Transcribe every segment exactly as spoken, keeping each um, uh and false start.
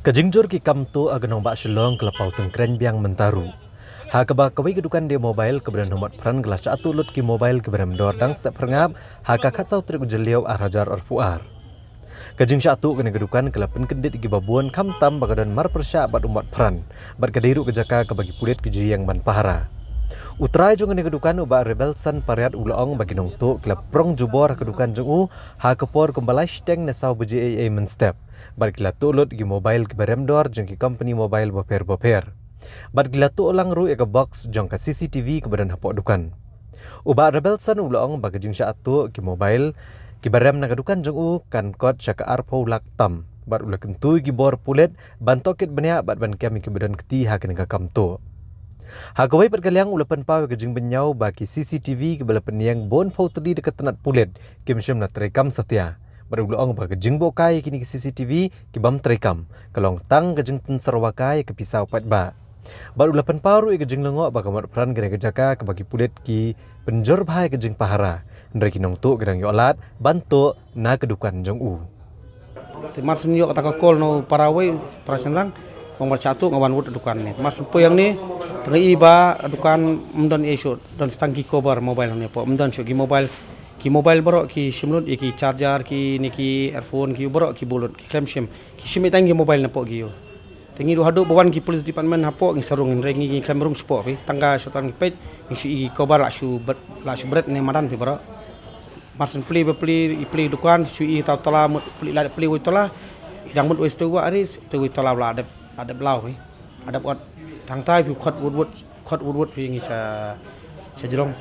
Ka jingjur ki kam tuh ha ka nongbah Shillong ka la paw tyngkrein biang mynta ruh, ha kaba kawei ka dukan die mobile kaba don ha Motphran ka la shah tuh lut ki mobile kiba rem dor dang step pyrngap ha ka khatsaw tarik u Jylliew ar hajar arphew ar. Ka jingshah tuh kane ka dukan ka la pynkyndit ïa kiba bun, khamtam ba ka don marpyrshah bad u Motphran, bad ka dei ruh ka jaka kaba ki pulit ki ju ïeng ban pahara. U trai jong kane ka dukan, u Bah Rebelson Pariat, u la ong ba ki nongtuh ki la prong jubor ha ka dukan jong u ha ka por kumba lai shiteng ne saw baje eiei mynstep, bad ki la tuh lut ki mobile kiba rem dor jong ki kompani mobile bapher bapher, bad ki la tuh lang ruh ïa ka box jong ka C C T V kaba don hapoh dukan. U Bah Rebelson u la ong ba ka jingshah tuh ki mobile kiba rem na ka dukan jong u kan kot sha ka arphew lak tam, bad u la kyntu ïa ki bor pulit ban tohkit bniah bad ban kem ïa kiba don kti ha kane ka kam tuh. Ha kawei pat ka liang, u la pynpaw ïa ka jingbynñiaw ba ki C C T V kiba la pynïeng bun phew tylli da ka tnat pulit kim shym la treikam satia, bad u la ong ba ka jingbuh kai ïa kine ki C C T V ki bym treikam ka long tang ka jingpynsyrwa kai ïa ka pisa u paidbah. Bad u la pynpaw ruh ïa ka jinglyngngoh ba ka Motphran ka dei ka jaka kaba ki pulit ki pynjur bha ïa ka jingpahara, hynrei ki nongtuh ki dang ïoh lad ban tuh na ka dukan jong u. Te mar shen ïoh kata ka call na u para wei, para shynrang, ong ba shah tuh, nga wan wut dukan ne. Mar shen poi hangne, te nga i ba dukan ym don ei shuh, don tang ki cover mobile hangne hapoh, ym don shuh ki mobile. Ki mobile baroh ki shim lut, ïa ki charger, kine ki earphone, ki baroh ki buh lut, ki khlem shim. Ki shim tang ki mobile na poh ki ïoh. Te ngi ruh haduh ba wan ki police department hapoh ngi sa rung, hynrei ngi, ngi khlem rung shapoh phi. Tang ka shu tang ki peit, ngi shu i ki cover la shu bret, la shu bret ne madan phi baroh. Mar shen plie ba plie, i plie dukan, shu i taw tola, mut plie la plie wei tola. I dang mut wei stu wa ari, stu wei tola la dep, la dep law phi. La dep ot. Tang tai phi khot wut wut, khot wut wut phi ngi sha, sha jrong.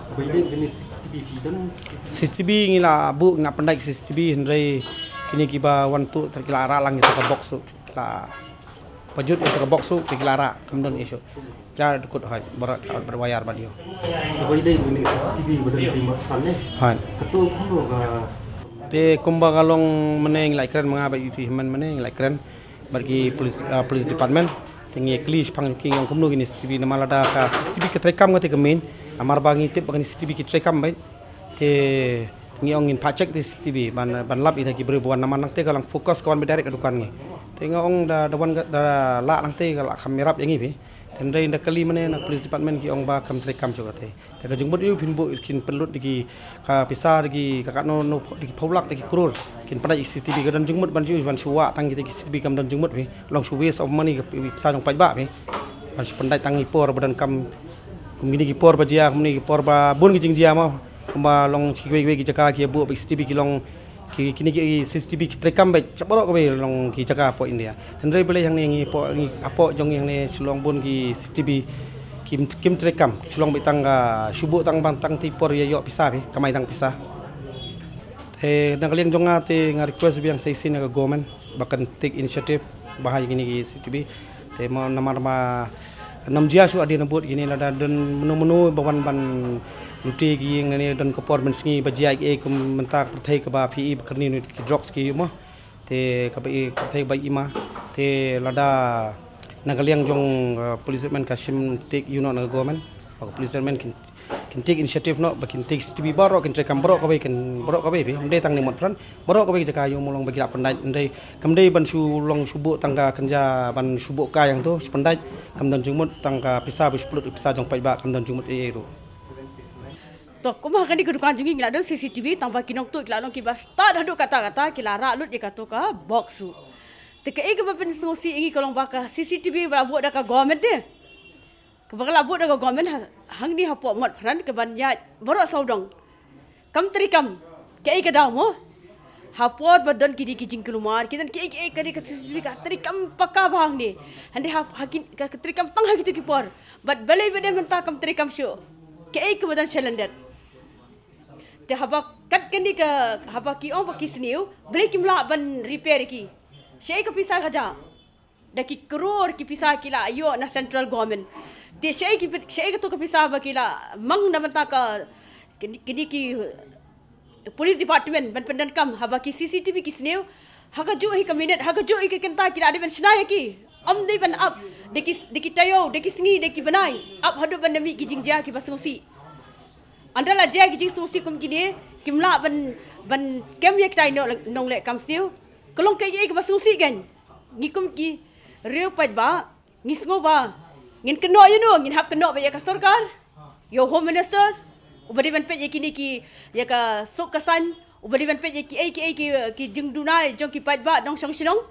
Ba ïadei bad kine C C T V phi don? C C T V ngi la buh, ngi la pyndait C C T V, hynrei kine kiba wan tuh ter ki la rah lang ïa ka box ruh, ki la pajut ïa ka box ruh, ki la rah, kam don issue. Ki la dukut hoi, baroh ki la ot bad wire bad ïoh. Ba ïadei bad kine C C T V ba don ha Motphran ne? Hoi. Kato kumno ka? Te kumba ka long mynne ngi la kren ma nga bad ïa u T Himmen mynne ngi la kren bad ki police, ah, police department. Te ngi kylli shaphang ki, ngi ong kumno kine C C T V, namar lada ka C C T V ka treikam kata ka main, namar ba ngi tip ba kine C C T V ki treikam beit. Te ngi ong ngin phah check te C C T V ban, ban lap ïa kita ki briew ba wan, namar nangta ka long focus ka wan beit direct ka dukan ngi. Te nga ong da, da wan ka, da lah nangta ka lah kham ïarap ïa ngi phi. Te hynrei da kylli mynne na police department ki ong ba kam treikam shuh kata. Te ka jingmut ïa u phin buh kin pynlut da ki, ka pisa da ki, ka katno no, da ki phew lak, da ki klur. Kin pyndait C C T V, ka don jingmut ban shu, ban shu wah tang kita ki C C T V, kam don jingmut phi. Long shu waste of money ka pisa jong paidbah phi. Ban shu pyndait tang ki por ba donkam, kum kine ki por ba jia, kum kine ki por ba bun ki jingjia mo. Kumba long kiwei kiwei ki jaka ki buh bad C C T V ki long, ki, kine ki C C T V ki treikam beit, shah baroh kawei long ki jaka hapoh India. Te hynrei balei hangne ngi hapoh, ngi hapoh jong ngi hangne Shillong bun ki C C T V kim, kim treikam, shu long beit tang ka, shu buh tang ban tang te por ïa ïoh pisa phi, kamai tang pisa. Te na ka liang jong nga te nga request biang sa shisien ïa ka government ba kan take initiative ba ha ïa kine ki C C T V. Te ma namar ma kan ym jia shuh hadien habud kine, lada don mano mano ba wan ban lute ki ïing ne don ka por mynsngi ba jia ïa kum mynta ka pyrthei kaba phi i ba kyrni ki drugs ki mo. Te kaba i pyrthei ba i ma. Te lada na ka liang jong, uh, police department ka shim take, you know, na ka government, ba ka police department kin, kin take initiative noh ba kin take C C T V baroh, kin treikam baroh kawei, kin baroh kawei phi, ym dei tang ne Motphran, baroh kawei ki jaka ïoh mo long ba ki lah pyndait, ym dei, kam dei ban shu long shu buh tang ka kynja ban shu buh kai hangto, shu pyndait, kam don jingmut tang ka pisa ba shu pynlut pisa jong paidbah, kam don jingmut ei ei ruh. To, kum ha kane ka dukan jong ngi ngi la don C C T V, tang ba ki nongtuh ki la long kiba stad haduh katta katta, ki la rah lut ïa kato ka box ruh. Te kaei kaba pynsngewsih ïa ngi ka long ba ka C C T V ba la buh da ka government te. Kaba ka la buh da ka government ha, hangne hapoh Motphran kaban ïaid baroh sawdong. Kam treikam. Kaei ka daw mo? Ha por ba don kine ki jingkulmar, ki don kiei kiei, ka dei ka C C T V ka treikam paka bha hangne. Hynrei ha, ha kin, ka, ka treikam tang ha kito ki por. Bad balei ba dei mynta kam treikam shuh? Kaei kaba don shalyndet? Te haba kat kane ka, haba ki ong ba ki sniew, balei kim lah ban repair ki? Shaei ka pisa ka jah? Da ki crore ki pisa ki la ïoh na central government. Te shaei ki, shaei kato ka pisa ba ki la mang na bynta ka, kine, kine ki, eh, police department ban pyndonkam, haba ki C C T V ki sniew. Ha kajuh hi ka minit, ha kajuh hi ka kynta ki la dei ban shna ïa ki. Ym dei ban ap da ki, da ki taïew, da ki sngi, da ki bnai. Ap haduh ban da mih ki jingjia kiba sngewsih. Ynda la jia ki jingsngewsih kum kine, kim lah ban, ban kem ïa kitai nong, nongleh kam sniew. ka long kaei kaei kaba sngewsih kein. Ngi kum ki riew paidbah ngi sngew ba ngin kynnoh ïa no, ngin hap kynnoh beit ïa ka sorkar, ïa u Home Ministers, uba dei ban peit ïa kine ki, ïa ka suk ka saiñ, uba dei ban peit ïa kiei kiei ki, ki jingduna jong ki paidbah nongshong shnong.